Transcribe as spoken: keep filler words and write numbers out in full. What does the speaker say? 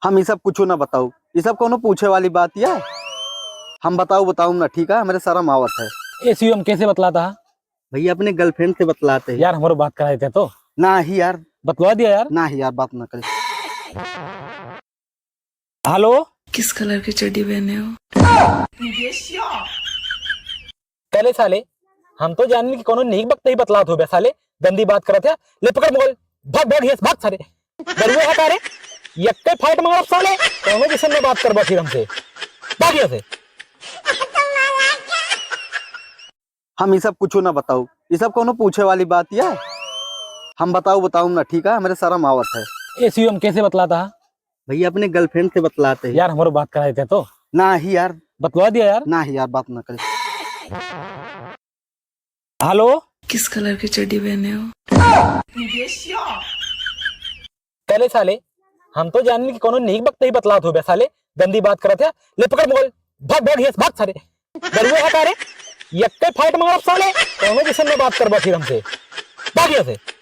हम ई सब कुछो ना बताऊ, ई सब कौनो पूछे वाली बात या? हम बताऊ बताऊ ना, ठीक है, हमरे शर्म आवत है। ए शिवम, कैसे बतलाता है? भैया, अपने girlfriend से बतलाते हैं। यार, हमरो बात करा देते तो। ना ही यार। बतलवा दिया यार। ना ही यार, बात ना करे। हेलो। किस कलर की चड्डी पहने हो? साले, साले, हम तो जानिन कि कौनो नीक बकत ही बतलात होबे साले, गंदी बात करत है। ले पकड़ मोबाइल, भाग, भाग, हियाँ से भाग सारे। दरुआ है का रे? यक्के फाइट मारब साले, कौनो किस्म में बात करबा फिर हमसे। भाग हियाँ से। हम ई सब कुछो ना बताऊ, ई सब कौनो पूछे वाली बात या? हम बताऊ बताऊ ना, ठीक है, हमरे शर्म आवत है। ए शिवम, कैसे बतलाता है? भैया, अपने girlfriend से बतलाते हैं। यार, हमरो बात करा देते तो। ना ही यार। बतलवा दिया यार। ना ही यार, बात ना करे। हेलो। किस कलर की चड्डी पहने हो? साले, साले, हम तो जानिन कि कौनो नीक बकत ही बतलात होबे साले, गंदी बात करत है। ले पकड़ मोबाइल, भाग, भाग, हियाँ से भाग सारे। दरुआ है का रे? यक्के फाइट मारब साले, कौनो किस्म में बात करबा फिर हमसे। भाग हियाँ से।